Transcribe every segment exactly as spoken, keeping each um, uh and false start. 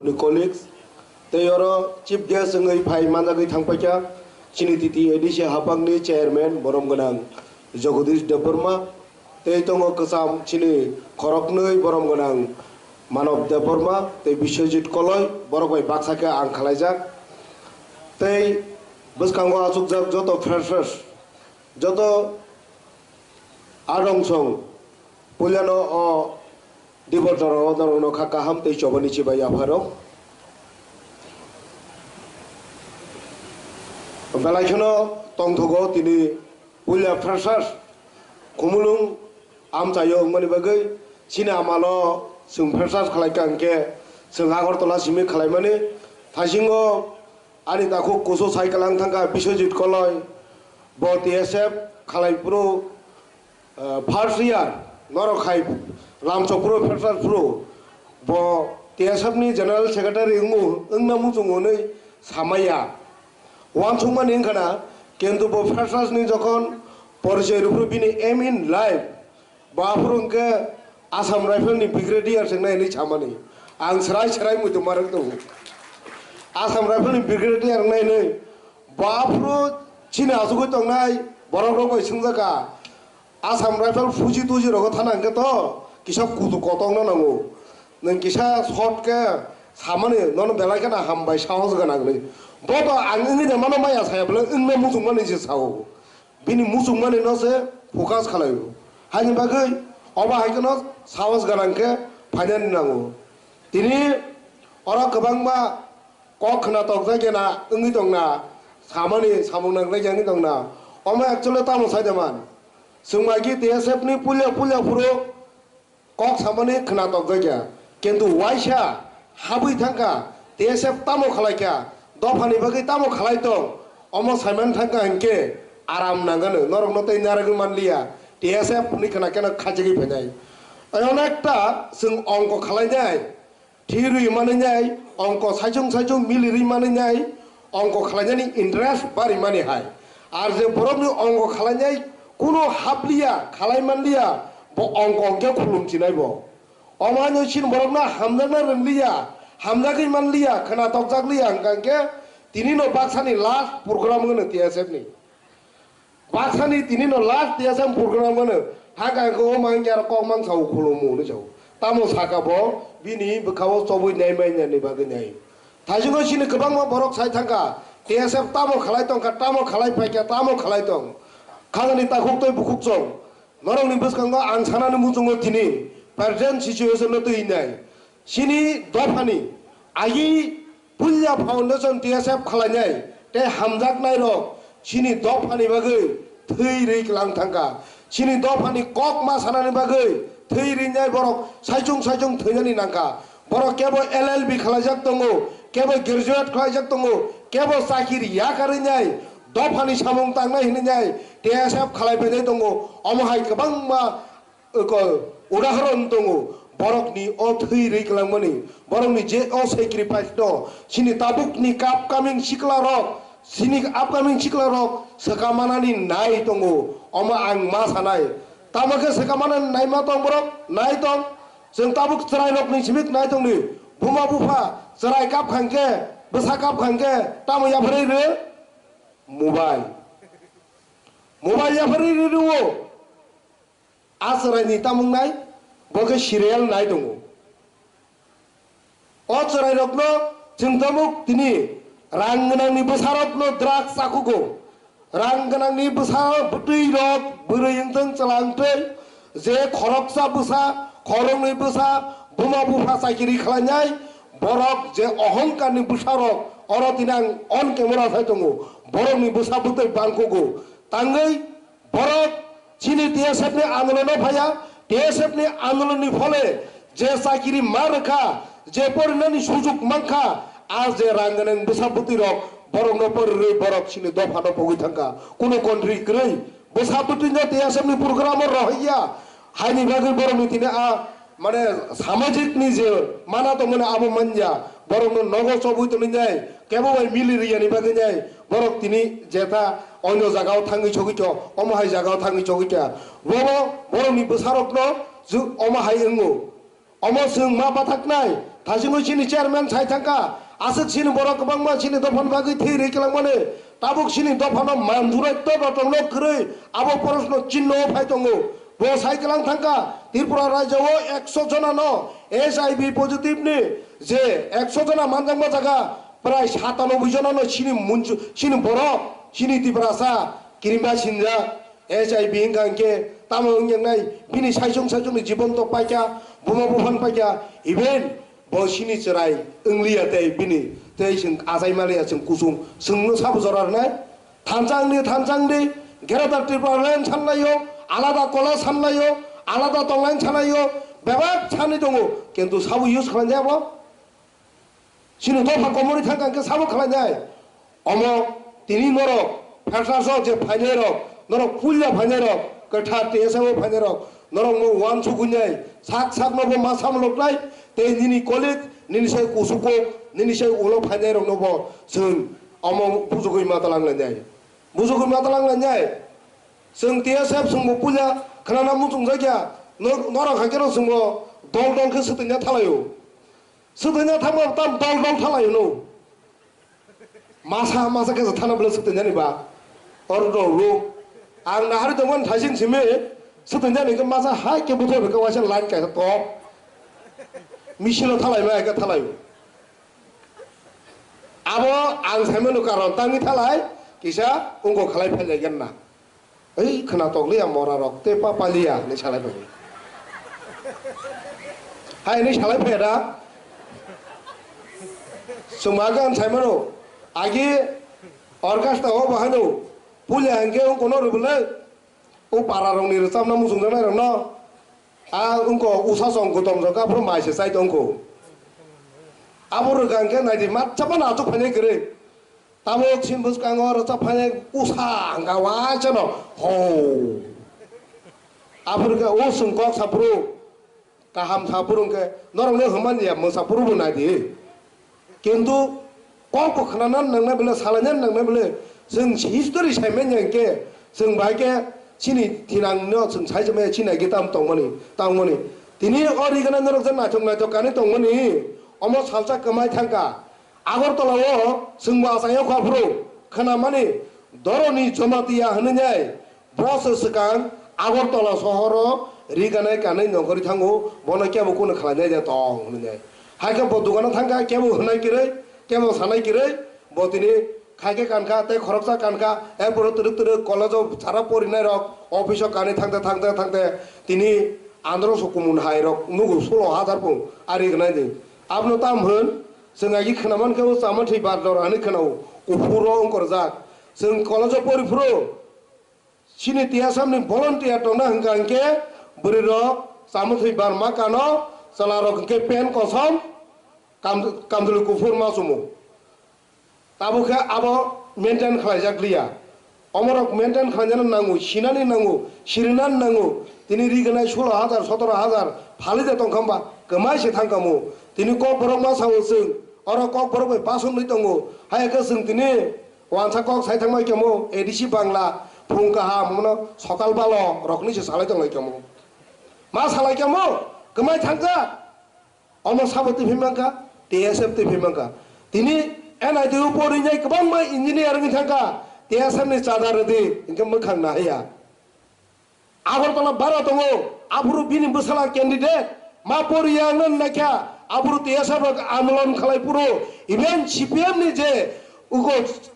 Ni colleagues, tei oro chief guest wngwi phai manjagwi thangpaikha chini T T A D C hapangni chairman borom gwnang Jagadish Debbarma, tei tongo kwcham chini khoroknwi borom gwnang Manob Debbarma tei Biswajit Koloi, borok bai baksa khe ang khalaijak. Tei bwskango achukjak joto freshers, joto adong song puilano o Dibor norok norokno kha kaham tei chobani chibai yapharok. Belai kheno tongthogo tini puila freshers khumulwng amchaio wngmani bagwi chini amalo chwng freshers khlaikha hwnkhe chwng Agartala simi khlaimani thaisingo ani takhuk kusu sai kwlang thangkha Biswajit Koloi, bo T S F khlai phuru, ah, first year norok hai Lamchok phuru freshers phuru bo T S F ni general secretary wngmo wngna muchungo hwnwi samaya. Uansukmani wngkha na, kintu bo freshers ni jokhon porichoi rwphuru bini aim in life, bo aphuru hwnkhe Assam Rifle ni brigadier se wngnai hinwi samani. Ang srai srai muitu marwk tongo. Assam Rifle ni brigadier wngnai hinwi bo aphuru chini achugwi tongnai borok rok bai swngjaka. Assam Rifle fuji tuji rogo thana hwnkhe to kisa kutu kotokno nango. Nwng kisa short khe samani nono belai kheno hambai sahos gwnang hinwi. Bo to ang wngwi de mano maya saya bwle wngna muchungmani se sao. Bini muchungmani no se focus khlaio. Haini bagwi obo hai kheno sahos gwnang khe phainani nango. Tini oro kwbangma kok khna tokjak ya na wngwi tongna samani samung nanglai ya wngwi tongna. Omo actually tamo sai de man? Chwng bai khe T S F ni puila puila phuru kok samani khna tokjak ya. Kintu waisa habwi thangkha, T S F tamo khlai kha, dophani bagwi tamo khlai tong, omo saiman thangkha hinkhe aram nangano, norokno tei narwgwi manliya, T S F ni khna kheno khachigwi phainai. Tei onekta chwng ongko khlainai, thwi rwi manwi nai, ongko saichung saichung mili rwi manwi nai, ongko khlainani interest bari mani hai. Ar je borokni ongko khlainai kuno hapliya, khlai manliya, bo ongko hwnkhe khulum chinai bo. Omo haino chini borokno hamjakna rwngliya, hamjagwi manliya, khna tokjakliya hwnkha hwnkhe tinino baksani last program wngno T S F ni. Baksani tinino last T S F program wngno. Hakha hwnkhe omo hwnkhe aro kok mang sao khulumu hwnwi sao. Tamo saka bo bini bwkhao chobwi nai manya ni bagwi nai. Thaisingo chini kwbangma borok sai thangkha, T S F tamo khlai tongkha, tamo khlai phaikha, tamo khlai tong. Khagani takhuk tei bukhuk chong. Norokni bwskango ang sanani muchungo tini present situation no twi nai. Chini dophani agi puila foundation T S F khlainai tei hamjaknai rok chini dophani bagwi thwi rwi klang thangkha. Chini dophani kok ma sanani bagwi thwi rinai borok saichung saichung thwinani nangkha. Borok kebo L L B khlaijak tongo, kebo graduate khlaijak tongo, kebo chakiri yakarwi nai dophani samung tangnai hinwi nai T S F khlai phainai tongo. Omo hai kwbangma oko udahoron tongo. Borokni o thwi rwi kwlangmani, borokni je o sacrifice no chini tabukni upcoming sikla rok, chini upcoming sikla rok swkamanani nai tongo. Omo ang ma sanai. Tamo khe swkamanani naima tong borok? Nai tong. Chwng tabuk chwrairokni simi nai tongdi. Buma bupha chwrai kap khankhe, bwsa kap khankhe tamo yapharwi rw? Mobile. Mobile yapharwi rw rw o. A chwraini tamung nai, bo khe serial nai tongo. O chwrairokno chwng tabuk tini rang gwnangni bwsarokno drugs chakugo. Rang gwnangni bwsa bwtwi rok bwrwi wngthung chwla wngthung, je khoroksa bwsa, khoroknwi bwsa, buma bupha chakiri khlainai, borok je ohongkarni bwsarok, oro tini ang on camera sai tongo, borokni bwsa bwtwi bangkugo. Tangwi borok chini T S F ni andolono phaiya, T S F ni andolonni phole je chakiri ma rwkha, je porinani sujug mankha, a je rang gwnang bwsa bwtwi rok borokno porirwi borok chini dophano pogwi thangkha. Kuno kontri kwrwi bwsa bwtwino T S F ni program o rohorya, haini bagwi borokni tini a mane samajik ni je mana tongmani abo manya, borokno nogo chobwi tongwi nai, kebo bai mili riyani bagwi nai, borok tini jeta onyo jagao thangwi chogwi kho, omo hai jagao thangwi chogwi kha. Bobo borokni bwsarokno ju-, omo hai wngo. Omo chwng ma bathaknai, thaisingo chini chairman sai thangkha, aswk chini borok kwbangma chini dophani bagwi thwi rwi kwlangmani, tabuk chini dophano manjurai to dotongno kwrwi abo proshno chinno phai tongo. Bo sai kwlang thangkha, Tripura rajyo o ekso jonano H I V positive ni je ekso jona manjakma jaga prai satanoboi jonano chini munju, chini borok, chini Tiprasa kirimba sinjak. H I V wngkha hwnkhe tamo wngya wngnai, bini saichung saichungni jibon to paikha, buma buphang paikha, even bo sini chwrai wngliya tei bini tei chwng achai maliya chwng kusung chwngno sabo jora rwnai. Thansa wngdi, thansa wngdi, Greater Tipraland sanlaio, alada kola sanlaio, alada tonglain sanlaio, bebak sanwi tongo, kintu sabo use khlainai abo? Chini dopha komorwi thangkha hwnkhe sabo khlainai. Omo tini norok freshers o je phainairok, norok puila phainairok, kwthar T S F o phainairok, norokno uansukgwinai sak sakno bo ma samloknai, tei nini colleague, nini sai kusuko, nini sai ulo phainairokno bo chwng omo bujugwi ma talanglainai. Bujugwi ma talanglainai. Chwng T S F chwngbo puila khwnana muchungjakya, nor-, norok hai kheno chwngbo dol dol khe swtwina thalaio. Swtwina thangma tam dol dol thalaio no. Masa masa khe thana bwlwk swtwinani ba. Oro rw rw. Ang nahari tongmani thaising simi swtwinani khe masa hai khe buthai bai khe waisa line kaisa top. Misilo thalaima hai khe thalaio. Abo ang saimano karon tangwi thalai kisa wngkok khalai phailaigen na. Ei khwnatok liya mora rok tei pa paliya hinwi salai phai. Hai hinwi salai phai da. Chwng ma khe ang sai mano. Agi orchestra o bo haino puila hinkhe wng kono rw bwlai. O para rok ni rwchapna muchung jaknai rok no. A wngko usa chong gutom rok aphuru mai se chai tongkho. Abo rwkha hinkhe naidi ma chapano achuk phainai kwrwi. Tabuk chini bwskango rwchap phainai usa hwnkha waisano ho. Aphuru khe o chwng kok saphuru kaham saphuru hwnkhe norokno hwnmani ya mwsaphuru bo naidi. Kintu kok bo khwnana nangnai bwle, salaina nangnai bwle, chwng history saimanya hinkhe chwng bai khe chini thinangno chwng sai chamaya chini agi tam tongmani, tangmani. Tini o rigana norok je naithok naithok kanwi tongmani, omo salsa kwmai thangkha. Agartala o chwngbo achai o kha phuru khwnamani Doroni Jamatia hwnwi nai bo se swkang Agartala sohoro riganai kanwi nongkhorwi thango, bono kebo kunu khlainai de tong hwnwi nai. Hai khe bo dukano thangkha, kebo hwnai kwrwi, kebo sanai kwrwi, bo tini khai khe kankha tei khoroksa kankha, erpore twrwk twrwk college o chara porinai rok, office o kanwi thangte thangte thangte tini andro so kumun hai rok nugo sulo hajar pung ari gnai di. Abono tam hwn, chwng agi khwnaman khe o chama thwi bar dor ani khwnao, kuphur o wngkorjak. Chwng college o pori phuru chini T S F ni volunteer tongna hwnkha hinkhe bwrwi rok chama thwi bar ma kano, chwla rok hinkhe pant kosom, kam-, kamchwlwi kuphur ma chumo. Tabuk khe abo maintain khlaijak liya. Omorok maintain khlainani nango, sinani nango, sirinani nango. Tini riganai sulo hajar, sotoro hajar phalide tongkha hwnba kwmai se thangkamo. Tini kokborok ma sao chwng, oro kokborok bai pasonwi tongo. Hai khe chwng tini wansa kok sai thangbai kamo, A D C Bangla, phung kaham, mono sokal balo rokni se salai tonglai kamo. Ma salai kamo, kwmai thangjak. Omo sabo twi phai mankha, T S F twi phai mankha. Tini N I T o porinai kwbangma engineer wngwi thangkha, T S F ni chada rwdi, hinkhe mwkhang nahaiya. Agartala bara tongo, aphuru bini bwsala candidate, ma poriya wngna naikha, aphuru T S F rok andolon khlai phuru, even C P M ni je Ugo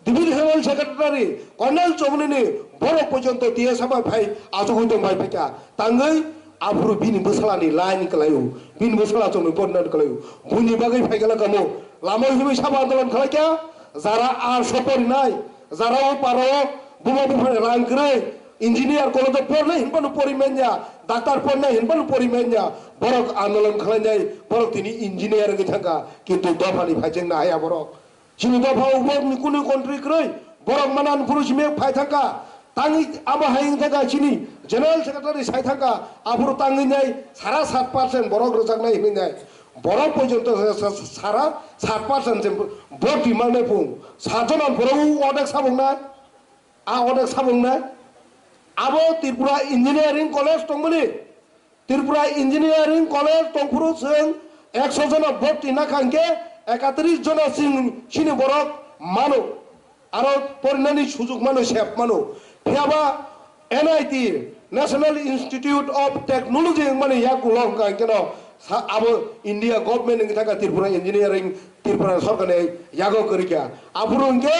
Divisional Secretary Colonel Chomnini borok porjonto T S F bai phai achugwi tong bai phaikha. Tangwi aphuru bini bwsalani line kwlaio, bini bwsala chongni bondon kwlaio. Buini bagwi phaikha kamo lama himwi sabo andolon khlaikha. Jara arso porinai, jara o paro buma buphani rang kwrwi, engineer college o pornai hinphano pori manya, doctor pornai hinphano pori manya, borok andolon khlainai, borok tini engineer wngwi thangkha, kintu dophani phaijeng nahaiya borok. Chini dopha o borokni kunu country kwrwi, borok manan phuru simi phai thangkha. Tangwi abo hai wng thangkha chini general secretary sai thangkha, aphuru tangwi nai sara sat percent borok rwjaknai hinwi nai. Borok porjonto sa-, sa-, sara sat percent se vote ri mangnai phung. Sat jona borok o odek sabok nai. A odek sabok nai. Abo Tripura Engineering College tongmani. Tripura Engineering College tongphuru chwng ekso jona bhorti nakha hwnkhe ekatris jona chwng chini borok mano, aro porinani sujuk mano, sep mano. Phiyaba N I T, National Institute of Technology wngmani yagulo hwnkha hwnkhe no sa-, abo India government wngwi thangkha Tripura Engineering, Tripura sorkarni yago kwrwikha. Aphuru hwnkhe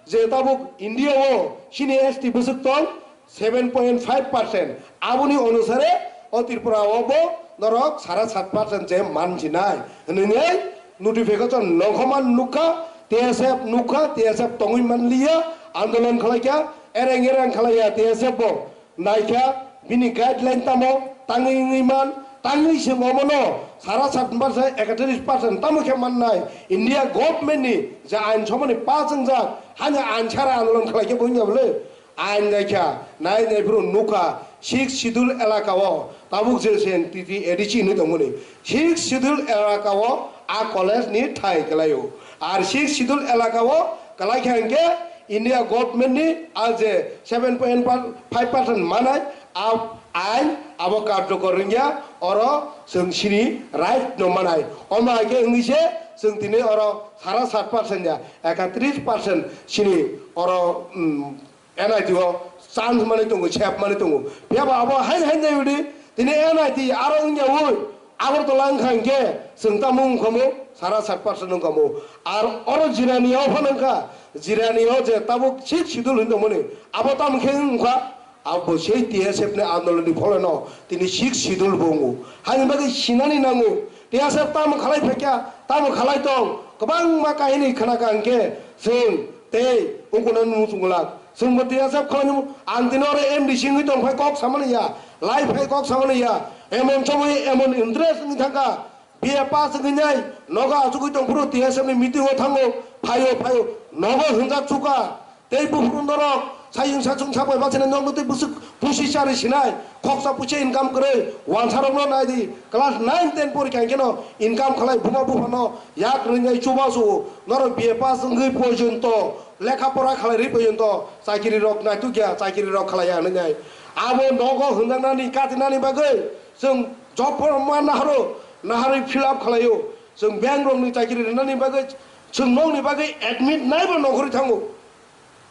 je tabuk India o chini S T bwswk tong, seven point five percent. Aboni onusare o Tripura o bo norok sara sat percent je mansinai hwnwi notification nongkhorma nukha, T S F nukha, T S F tongwi manliya, andolon khlaikha, ereng ereng khlaiya T S F bo naikha, bini guideline tamo tangwi wngwi man, tangwi se omono sara sat percent, ekatris percent tamo khe mannai. India government ni je ain somani pass wngjak, hani ain sara andolon khlaikhe bo wngya bwle? Ain naikha, nai naiphuru nukha, Sixth Schedule elaka o, tabuk je sen T T A D C hinwi tongmani. Sixth Schedule elaka o a college ni thai kwlaio. Ar Sixth Schedule elaka o kwlaikha hwnkhe India government ni a je seven point five percent manai a ain abo karjokor wngya, oro chwng sini right no manai. Omo hai khe wngwi se chwng tini oro sara sat percent ya, ekatris percent sini oro, um, N I T o chance mani tongo, sep mani tongo. Phiya ba abo hain hain jai udi, tini N I T aro wngya ui, Agartala wngkha hwnkhe chwng tamo wngkhamu, sara sat percent wngkhamu. Ar oro Jirani o phano wngkha, Jirani o je tabuk Sixth Schedule hwn tongmani, abo tamo khe wngkha, abo sei T S F ni andolon ni pholeno tini Sixth Schedule bo wngo. Haini bagwi sinani nango, T S F tamo khalai phaikha, tamo khalai tong, kwbangma kahini khnakha hwnkhe chwng tei ukuna nung chunglak. Chwngbo T S F khlainw ang tini oro M D C wngwi tong phai kok samani ya, lai phai kok samani ya, emon somoi emon interest wngwi thangkha, B A pass wngwi nai nogo achugwi tong phuru T S F ni meeting o thango, phaio phaio nogo hwnjak chuka, tei buphuru norok sayung sachung sapai baksani nokno tei bwswk pusi chari sinai, khoksa pusi income kwrwi, wansarokno nai di, class nine ten porikha hwnkhe no income khlai buma buphano yak rwngjai chubachu, norok B A pass wngwi porjonto lekha pora khlai rwi porjonto chakiri rok naitukya, chakiri rok khlaiya hwnwi nai. Abo nogo hwnjaknani katinani bagwi chwng job form ma naharo, naharwi fill up khlaio. Chwng bank rokni chakiri rwnani bagwi, chwng nokni bagwi admit naibo nokhorwi thango.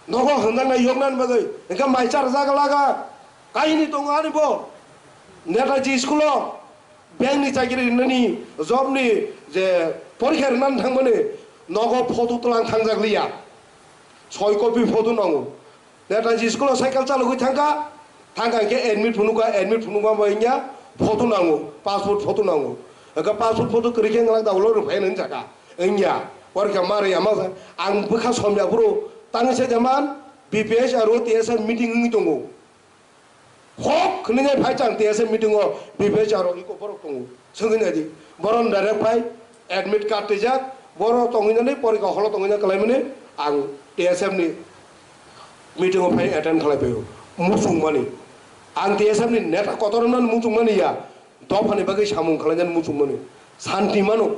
Nogo hwnjaknai yoknani bagwi, hwnkhe mai charjak laga. Kaini tongo ani bo. Netaji school o bank ni chakiri rwnani, job ni je porikha rwnani thangmani, nogo photo twlang thangjak liya. Soi copy photo nango. Netaji school o cycle chalogwi thangkha, thangkha hwnkhe admit phunukha, admit phunukma bai wngya photo nango, passport photo nango. Hwnkhe passport photo kwrwi khe wngla da ulo rwphai nini jaka. Wngya, porikha ma rwya ma sa, ang bwkha somya phuru tangwi se jeman B P S R o T S F meeting wngwi tongo. Hok hwnwi nai phai chang T S F meeting o B P S R o iko borok tongo. Swngwi nai di. Boron direct phai admit card twijak, boro tongwi nani porikha holo tongwi na kwlai mani ang T S F ni meeting o phai attend khlai phaio. Muchung mani. Ang T S F ni neta kotor wngmani muchung mani ya. Dophani bagwi samung khlainani muchungmani santi mano.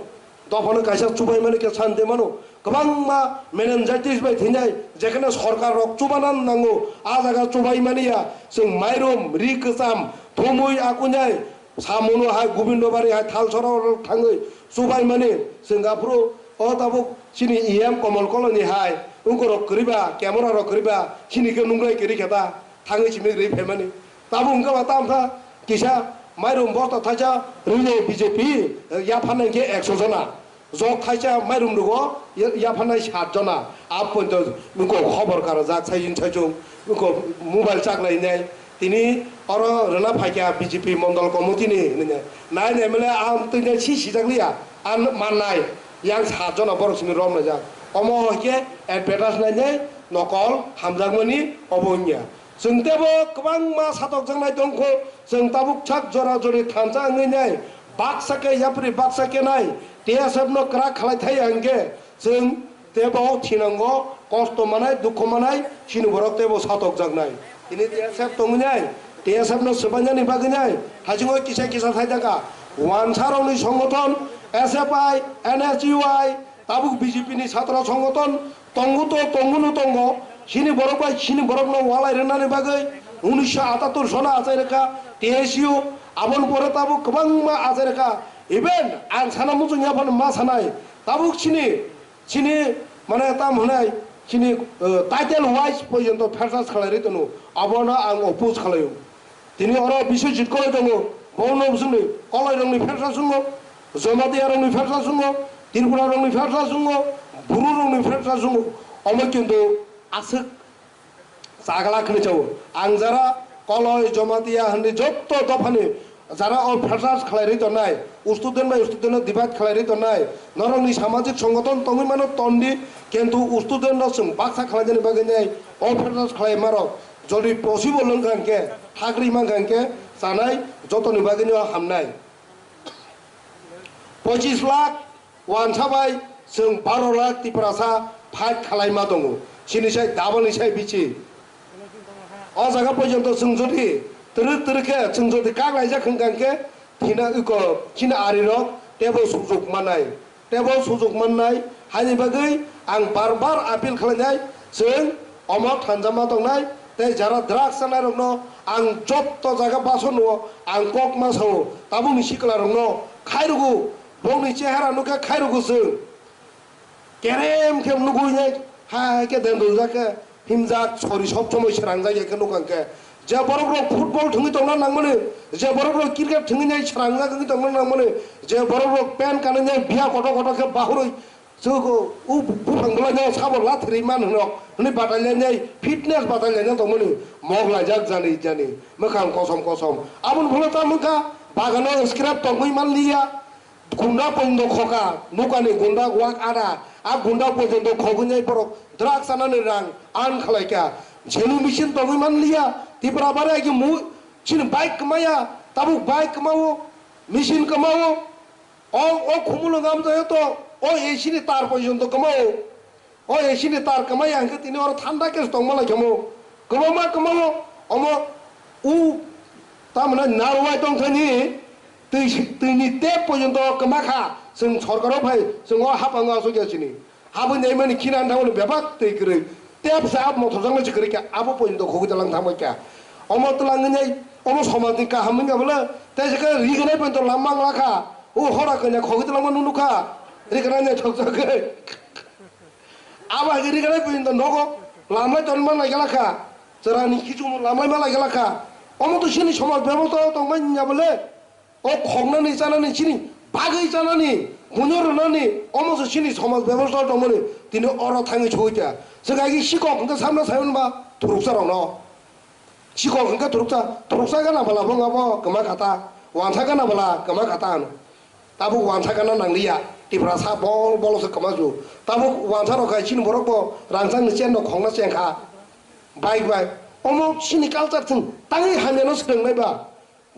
Dophano kaisa chubaimani khe santi mano. Kwbangma meningitis bai thwinai, jekheno sorkar rok chubana nango, a jaga chubaimani ya. Chwng mairum, ri kwcham, thumui akunai, samuno hai Gobindobari hai Thalsora rok thangwi chubaimani. Chwng aphuru o tabuk chini E M Komol Koloni hai wngkorok kwrwiba, camera rok kwrwiba, chini khe nungrai kwrwi khe ta. Thangwi simi rwi phaimani. Tabuk wngkha ba tamkha kisa mairum bosta thaisa rwio B J P, yapharnai khe ekso jona. Jok thaisa mairum rwgo ya-, yapharnai sat jona. Abo poito wngkha khobor karajak saichung saichung wngkha mobile chaklainai. Tini oro rwna phaikha B J P mondol committee ni hinwi nai nai mane ang twi nai si sijak liya. Ang mannai yang sat jona borok simi romlaijak. Omo hai khe advertise nainai nokol hamjakmani obo wngya. Chwng teibo kwbangma satokjaknai tongkho, chwng tabuk sak jora jori thansa wngwi nai, baksa khe yapri baksa khe nai, T S F no kwrak khlai thai hwnkhe chwng teibo thinango, kosto manai, dukho manai, chini borok teibo satokjaknai. Tini T S F tongwi nai, T S F no swbainani bagwi nai, haichungo kisa kisa thai thangkha, wansarokni songothon, S F I, N S U I, tabuk B J P ni chatra songothon, Tongo to, tongo no tongo. Chini borok bai chini borok no walai rwnani bagwi unisho atattor sona achai rwkha T S U, Aboni pore tabuk kwbangma achairokha, even ang sana muchung yaphano ma sanai, tabuk chini, chini mane tam hwnai, chini, eh, title wise porjonto freshers khlai rwi tongo, abono ang oppose khlaio. Tini oro Biswajit Koloi tongo, bono bwswngni Koloirokni freshers wngo, Jamatia rokni freshers wngo, Tripura rokni freshers wngo, Bru rokni freshers wngo, omo kintu aswk chagla khwnwi chao. Ang jara Koloi Jamatia hwnwi jotto dophani jara o freshers khlai rwi tongnai, student bai student no debate khlai rwi tongnai, norokni samajik songothon tongwi mano tondi, kintu student no chwng baksa khlainani bagwi nai o freshers khlai marok jodi possible wngkha hwnkhe, thagri mankha hwnkhe chanai jotoni bagwino hamnai. Pochis lakh wansa bai chwng baro lakh Tiprasa fight khwlaima tongo. Chini sai double ni sai bichi. O jaga porjonto chwng jodi twrwk twrwk khe chwng jodi kak laijak hwnkha hwnkhe thina iko chini arirok teibo sujuk manai. Teibo sujuk mannai, haini bagwi ang bar bar appeal khlainai, chwng omo thanjama tongnai, tei jara drugs chanairokno ang jotto jaga basono ang kok ma sao, tabukni siklarokno khairugo, bongni chehara nukhe khairugo chwng. Kerem khe nugui nai, hai khe dendojak khe, himjak, sori sob somoi srangjak ya khe nukha hwnkhe. Je borok rok football thwngwi tongna nangmani, je borok rok cricket thwngwi nai srangjak wngwi tongna nangmani, je borok rok pant kanwi nai biya kotor kotor khe bahurwi, chugo, u buphang bwlai no sabo lathirwi man hwno, hwnwi batai lai nai, fitness batai lai tongmani, mok laijak jani jani, mwkhang kosom kosom. Aboni phano tamo wngkha, bagano scrap tongwi man liya. Gunda poindo khoka, nukani gunda wak ada, a gunda poindo khogwi nai borok drugs chanani rang earn khlaikha. Jenu machine tongwi man liya, Tipra bare agi mu, chini bike kwmaya, tabuk bike kwmao, machine kwmao, o, o khumulwng amjaio to, o A C ni tar poindo kwmao. O A C ni tar kwmai ang khe tini oro thanda khe tongma lai khamo. Kwbangma kwmao omo u tamna narwai tong thani twi, twini tap porjonto kwma kha. Chwng sorkaro phai chwng o hapango asuk ya chini. Habwi nai mani khina thangmani bebak twi kwrwi. Tap sa mothor jang se kwrwi kha abo porjonto khogwi talang thangbai kha. Omo twlang nai omo somajni kaham wngya bwle tei se khe rignai porjonto lam mang la kha. O hora kanya khogwi talangma nunu kha. Rignai nai thok thok khe. Abo hai khe rignai porjonto nogo lamlai tonma lai gela kha. Chwrani kichung lamlai ma lai gela kha. Omo to chini somaj bebosta tongmani ya bole. O khoknani chanani chini bagwi chanani, buino rwnani, omo se chini somaj bebosta tongmani. Tini oro thangwi soi ta. Chwng agi sikok hwnkhe samno sai hwnba thuruksa rokno. Sikok hwnkhe thuruksa, thuruksa gana bala bo abo kwma khata, wansa gana bala kwma khata hwno. Tabuk wansa gana nangliya, Tiprasa bol bol se kwma ju. Tabuk wansa rok hai chini borok bo rangchak ni chen rok khokna cheng kha. Bike bai. Omo chini culture thwng tangwi hamya no swrwng nai ba.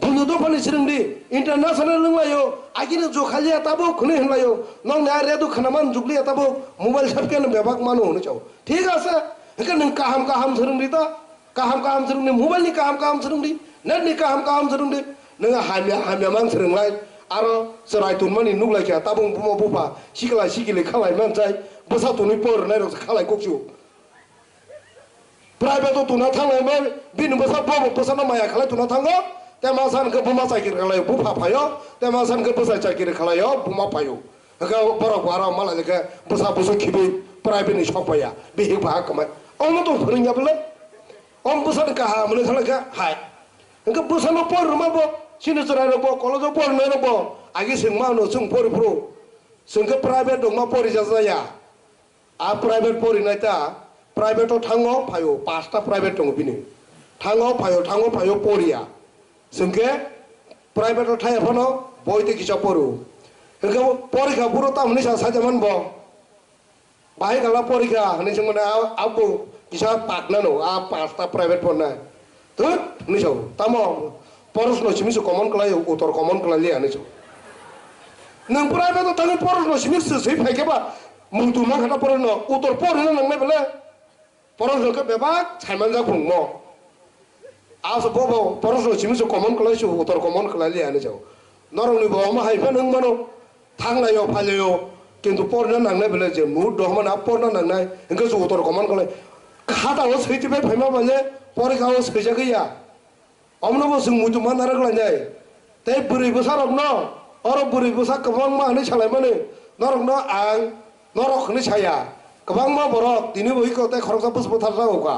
Buino dophani swrwng di, international wng laio, agini jo khaliya tabuk hwnwi hwn laio. Nokni a radio khwnaman jukliya tabuk mobile sabkhe no bebak mano hwnwi chao. Thik ase, hwnkhe nwng kaham kaham swrwng di ta. Kaham kaham swrwng di, mobile ni kaham kaham swrwng di, net ni kaham kaham swrwng di. Nwng hamya hamya mang swrwng lai, aro chwrai tonmani nuk lai kha, tabung buma bupha, sikla sikili khalai man chai, bwsa tonwi por rwnai rok khalai kok chu. Private o tuna thang lai mai, bini bwsa bobo bwsa no maya khalai tuna thango, te ma san khe buma chakiri khalai bupha phaio, te ma san khe bwsai chakiri khalai o buma phaio. Hwnkhe borok bo aro malai khe bwsa bwswk khibi private ni sok paiya, bihik bahai kwmai. Omo tong phwrwngya bwle? Om bwsani kaham hwnwi thanglaikha hai. Hwnkhe bwsano por rwma bo chini chwrairok bo, college-o por rwnairok bo agi swngma hwno chwng pori phuru. Chwng khe private rokma pori jajaya. A private porinai ta, private-o thango phaio, pasta private tongo bini. Thango phaio, thango phaio poriya. Chwng khe private-o thaya phano boi tei kisa poru. Hwnkhe bo porikha buro tamoni sa sajaman bo. Bahai kala porikha hwnwi swngmani a, abo kisa paknano a pasta private pornai. Thut hwnwi sao. Tamo porosno simi se common khlaio, utor common khlai liya hwnwi sao. Nwng private o thangwi porosno simi se swi phaikhe ba muitu mankha ta porosno utor porino nangnai bele. Porosno khe bebak saimanjak phungmo. Aso bobo porosno simi se common khlai se utor common khlai liya hwnwi sao. Norokni bo omo hai phano wng mano. Thanglaio, phailaio, kintu porna nangnai belai je mood dohmani a porna nangnai, hwnkhe se utor common khlai. Khata o swi tibai phaima bale, porikha o swijagwi ya. Omono bo chwng muitu ma narwk lainai. Tei bwrwi bwsarokno, oro bwrwi bwsa kwbangma hwnwi salaimani, norokno ang norok hwnwi saya. Kwbangma borok tini bo iko tei khoroksa bwsa bwtharjak wngkha.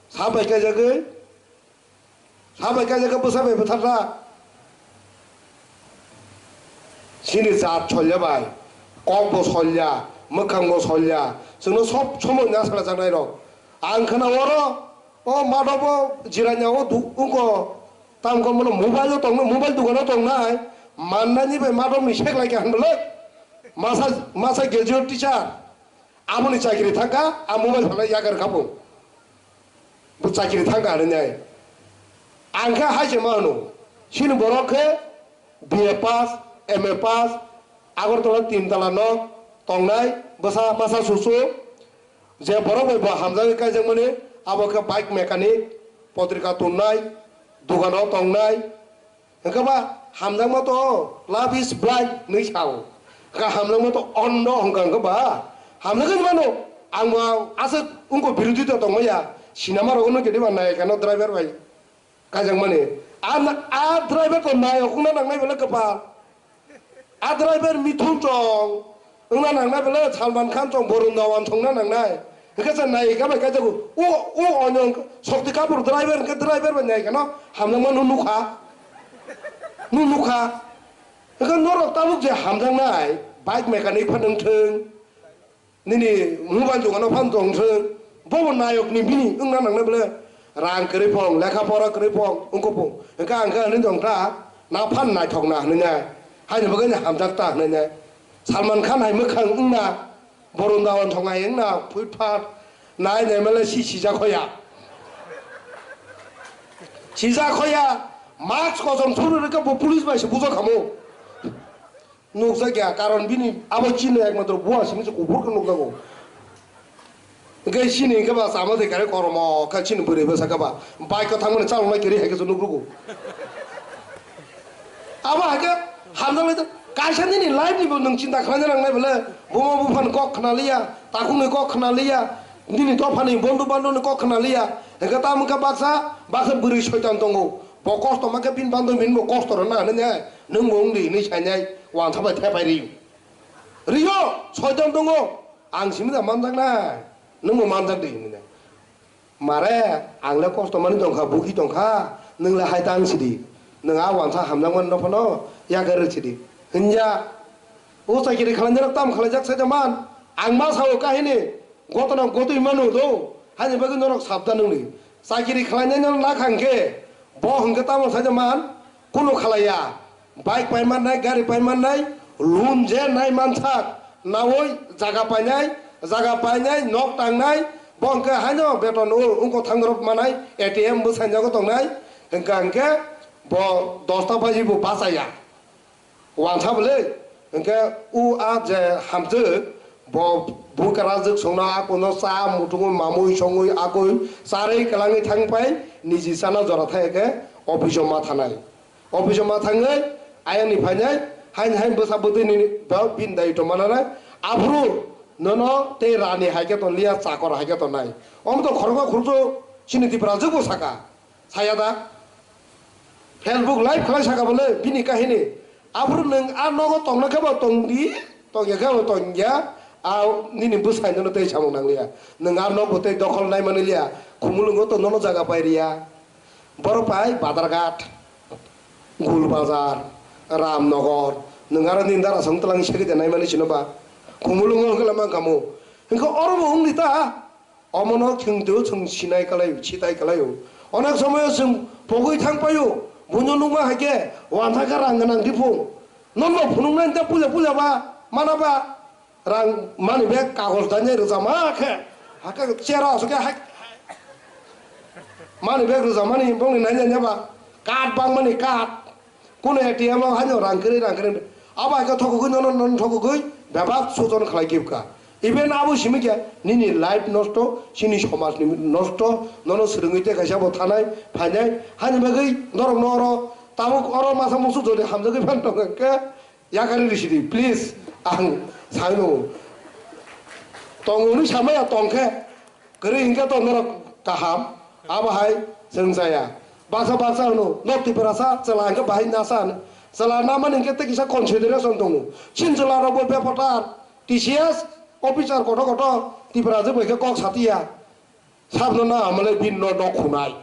Sa bai kaijagwi, sa bai kaijagwi bwsa bai bwtharjak. Chini jat solya bai, kok bo solya, mwkhang bo solya, chwngno sob somoi na salajaknairok. Ang khna oro, o madobo jiranya o du-, wngkho, tamo khe bono mobile o tongna, mobile dogano tongnai, mannani bai madobni seklai khe hwnbwlwi, masa, masa graduate teacher, aboni chakri thangkha, a mobile phalai yakarkha bo, bo chakri thangkha hwnwi nai. Ang khe hai se ma hwno, chini borok khe B A pass, M A pass, Agartala tin tala nok tongnai, bwsa masa susu, je borok bai bo hamjagwi kaijakmani, abo khe bike mechanic, potrika tonnai, dogano tongnai, hwnkhe ba hamjakma to love is blind hinwi sao, hwnkhe hamjakma to ondo hwnkha, hwnkhe ba hamjakgwi mano. Ang bo aswk wngkha birodita tongmaya, sinema rogo no kedi ba nai kano driver bai. Kaijakmani. A, a driver to nai okna nangnai bele kwpal. A driver mithun chong wngna nangnai bele Salman Khan chong Varun Dhawan chongna nangnai. Hwnkhe se nai kha bai kaijago. O, o onyong Shakti Kapoor driver hwnkhe driver bai nai kheno hamjakma no nukha. No nukha. Hwnkhe norok tabuk je hamjaknai bike mechanic phan wngthwng. Nini mobile dogano phan tong se, bobo nayok ni bini wngna nangnai bole, rang kwrwi phong, lekha pora kwrwi phong, wngkho phong. Hwnkhe ang khe hinwi tong ta, na phan naithok na hinwi nai. Haini bagwi ni hamjak ta hinwi nai. Salman Khan hai mwkhang wngna, Varun Dhawan thong hai wngna, phut phat, nai nai male si sijak hoya. Sijak hoya, mask kosom suru rwkhe bo police bai se bujak khamu. Nukjakya, karon bini abo chini ekmatro bua simi se kuphur khe nukjago. Hwnkhe chini hwnkhe ba chama de kare kormo khe chini bwrwi bwsa khe ba bike o thangmani chaloknai kwrwi hai khe se nukrugo. Abo hai khe hamjaknai ta, kaisa nini life ni bo nwng chinta khlaina nangnai bole, buma buphani kok khna liya, takhukni kok khna liya, nini dophani bondhu bandhobni kok khna liya. Hwnkhe tamo wngkha baksa, baksa bwrwi soitan tongo. Bo kosto mankhe bini bando bini bo kosto rwna hinwi nai. Nwng bo wng di hinwi sainai, uansuk bai thepai rio. Rio, soitan tongo. Ang simi da manjaknai. Nwng bo manjak di hinwi nai. Mare, ang le kosto mani tongkha, bugi tongkha. Nwng le hai tang sidi. Nwng a uansa hamjakmani no phano yakarwi sidi. Hinja. O chakiri khlainai rok tam khlaijak sai da man. Ang ma sao kahini. Gotona gotwi mano do, haini bagwi norok sabdan wngdi. Chakiri khlainai no nakha hwnkhe, bo hwnkhe tamo saida man, kunu khlaiya. Bike pai mannai, gari pai mannai, loan je nai mansak, naui jaga painai, jaga painai, nok tangnai, bo hwnkhe haino beton o wngkho thangwi rok manai, A T M bwsai nogo tongnai, hwnkha hwnkhe bo dosta baji bo bachaya. Uansuk bwle, hwnkhe o a je hamjwk, bo bwkha rajwk songno a kono cha muthungwi mamwi songwi akoi charwi kwlangwi thangpai, niji chana jora thai khe office-o ma thanai. Office-o ma thangwi ayangni phainai, haini haini bwsa bwtwini bo bini daitw mananai, aphuru nono tei rani hai khe tonliya, chakor hai khe tonnai. Omo to khorokma khoroksa chini Tiprajwk bo saka. Saya da? Facebook live khlai saka bole bini kahini. Aphuru nwng a nogo tongna khe bo tong di, tong ya khe bo tong ya. A nini bwsai nono tei samung nang liya. Nwng a nogo tei dokhol nai mani liya. Khumulwngo to nono jaga pai riya. Boro pai Badarghat, Gulbazar, Ramnagar. Nwng aro nini dara song twlang segi de nai mani sino ba. Khumulwngo hwnkhe lama kamo. Hwnkhe oro bo wng di ta. Omono chwng twibo chwng sinai kwlaio, sitai kwlaio. Onek somoyo chwng pogwi thang paio, buino nukma hai khe uansuk khe rang gwnang diphung. Nono phunuknai ta puja puja ba, mana ba, rang money bag kagoj dainai rwjama khe, hakhe chera aswk khe hai money bag rwjamani bongni nainani ba, card bangmani card. Kuno A T M o haino rang kwrwi, rang kwrwi. Abo hai khe thokugwi nono, nono thokugwi bebak sojon khlai khe bwkha. Even abo simi khe nini life nosto, chini somaj ni nosto, nono swrwngwi tei kaisa bo thanai, phainai, hani bagwi norok no oro tabuk oro masa musu jodi hamjagwi phan tong khe yakari risi di, please. Ang sai no. Tong hwnwi samaya tong khe, kwrwi hinkhe to norok kaham, abo hai chwng chaya. Baksa baksa hwno, nok Tiprasa chwla hinkhe bahai nasa hwno. Chwla namani hwnkhe tei kisa consideration tongo. Chini chwlarokbo bephatar T C S officer koto koto Tiprajwk bai khe kok satiya. Sabno na amale bin no nok khunai.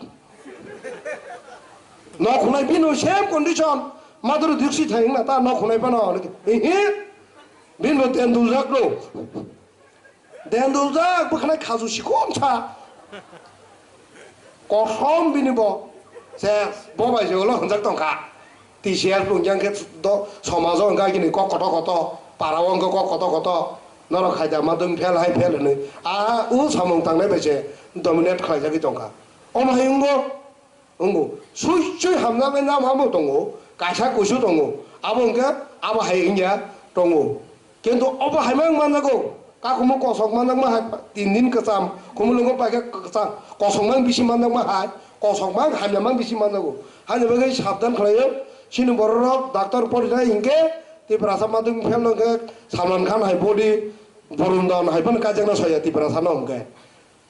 Nok khunai bin no same condition. Madru diksi thai na ta nok khunai pano. Ehe. Bin no ten duljak no. Dendul jak bwkhanai khaju sikhom sa. Kosom bini bo. Se bo bai je ulo hwnjak tongkha. T C S bung yang khe do somajo hwnkha kini kok koto koto, para o hwnkha kok koto koto. Norok khaida madung phel hai phel hwnwi. A u samung tangnai bai se dominate khlaijagwi tongkha. Omo hai wngbo. Wngo, sui sui hamjaknai nama bo tongo, kaisa kusu tongo, abo hwnkhe abo hai wngya tongo. Kintu obo haima wng manjago, kakumo kosok manjakma hai tin din kwcham, khumulwngo paikha kwcham, kosokma wng bisi manjakma hai, kosokma wng hamyama wng bisi manjago. Haini bagwi sabdan khlaio, chini bororok doctor porinai hinkhe Tiprasa madung phel no hwnkhe Salman Khan hai body, Burun Dhawan hai phano kaijakna soya Tiprasa no hwnkhe.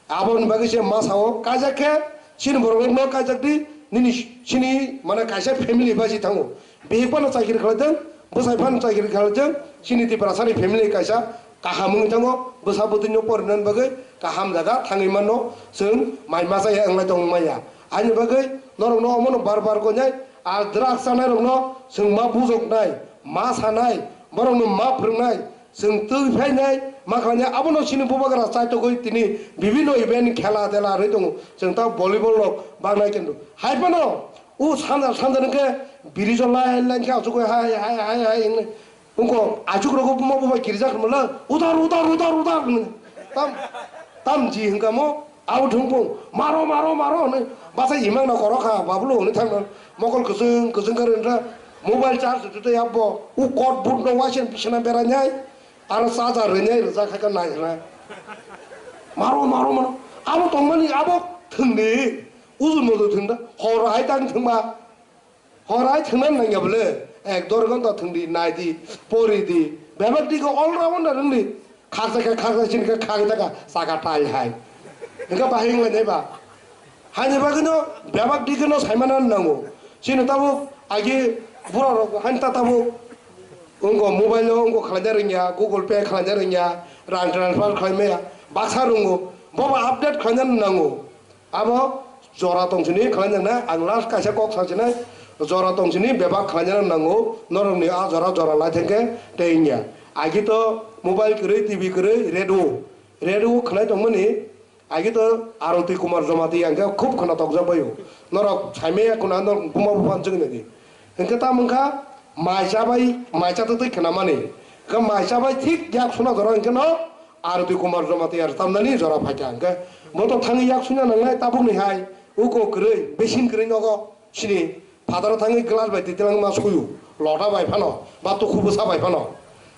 Aboni bagwi se ma sao, kaijak khe chini borok no kaijak di, nini chini mane kaisa family bai si thango. Bihik phano chakiri khlaijak, bwsai phano chakiri khlaijak, chini Tiprasani family kaisa kaham wngwi thango, bwsa bwtwi no porinani bagwi kaham jaga thangwi mano, chwng mai masa ya wnglai tong maya. Ani bagwi norok no omo no bar bar koinai, a drugs chanai rok no chwng ma bujoknai, ma sanai, borok no ma phwrwngnai, Chwng twi phainai, ma khlainai, abono chini bubagra chaitogwi tini bibinno event khela tela rwi tongo. Chwng ta volleyball rok bangnai kintu. Hai phano, o sanja sanja hwnkhe bridge o line line khe achugwi hai, hai, hai, hai, hinwi. Wngkho achuk rogo buma bubai kirijak hwnmala, "Udar, udar, udar, udar," hinwi. Tam, tam ji hwnkha mo, abo thwngpung, "Maro, maro, maro," hinwi. Basa imang na korokha, babulu hinwi thangna. Mokol kwchwng, kwchwng khe rinra, mobile charge twi twi abo, o kot but no waisen bisana berainai. Aro charger rwnai rwjak hai khe nai hwnai. Maro, maro, maro. Abo tongmani abo thwngdi. Ujun modo thwngda. Hor hai tang thwngma. Hor hai thwngna nangya bole. Ek dor gonta thwngdi, naidi, poridi. Bebak di khe all rounder wngdi. Khaksa khe khaksa, chini khe khaksa kha, saka tai hai. Hingkhe bahai wnglainai ba. Haini bagwino bebak dikheno saimana nango. Chini tabuk agi borok rok haini ta tabuk wngkho mobile o wngkho khlaina rwngya, Google Pay khlaina rwngya, rang transfer khlaimaya baksa rwngo. Bobo update khlaina nango. Abo jora tongsini khlaina na ang last kaisa kok sasinai jora tongsini bebak khlaina nango. Norokni a jora jora lai thangkhe tei wngya. Agi to mobile kwrwi, T V kwrwi, radio, radio khlai tongmani. Agi to Aroti Kumar Jamatia hingke khub khwna tokjak baio. Norok saimaya kuna norok buma buphan chwngna di. Hingke tamo wngkha mai chabai, mai chatwi twi khwnamani. Hingke mai chabai thik yak suna jora hingke no Aroti Kumar Jamatia tamnani jora phaikha hingke bo to thangwi yak suna nangnai tabukni hai uko kwrwi, besin kwrwi nogo. Chini phataro thangwi glass bai twi twlangma suyu, lota bai phano, ba tukhu bwsa bai phano.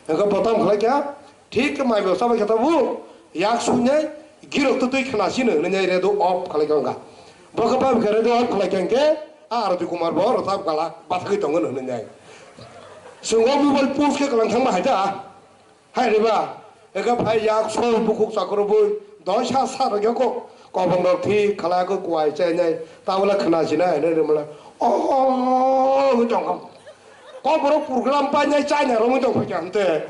Hwnkhe bo tamo khlai kha, thik khe mai bwsa bai khe tabuk, yak suinai, girok twtwi khna sino hwnwi nai redo off khlai kha wngkha. Bo khe bai khe redo off khlai kha hwnkhe, a Arati Kumar bo rwchap gala bathagwi tongo hwnwi nai. Chwng o mobile post khe kwlang thangma hai da. Hai reba, ega phai yak soi bukhuk chakrubui, doi sa sa rok yako, kobong rok thi, khalai ko kuai chai nai, tabula khna sinai, nai rwmala, oh, wi tong kam. Kok borok program pai nai chai nai romwi tong phai kha hante.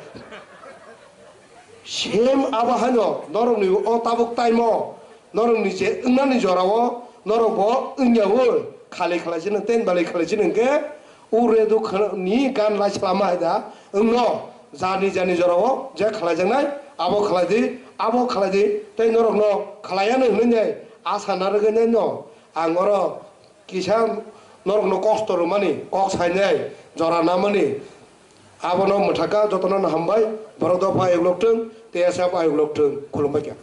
Sem abo hano, norok ni o tabuk taimo, Norok ni je wngnani jora o norok bo wngya o khali khalai sino ten bali khalai sino hwnkhe o redo khwna ni gan lai salama hai da wngno jani jani jora o je khalai jaknai abo khalai di abo khalai di tei norok no khalai ya no hinwi nai asa narwgwi nai no ang oro kisa norok no kosto rwmani kok sainai jora namani abono mwthaka jotono no hambai borok dopha ayuk lok thung T S F ayuk lok thung khulumbai kha.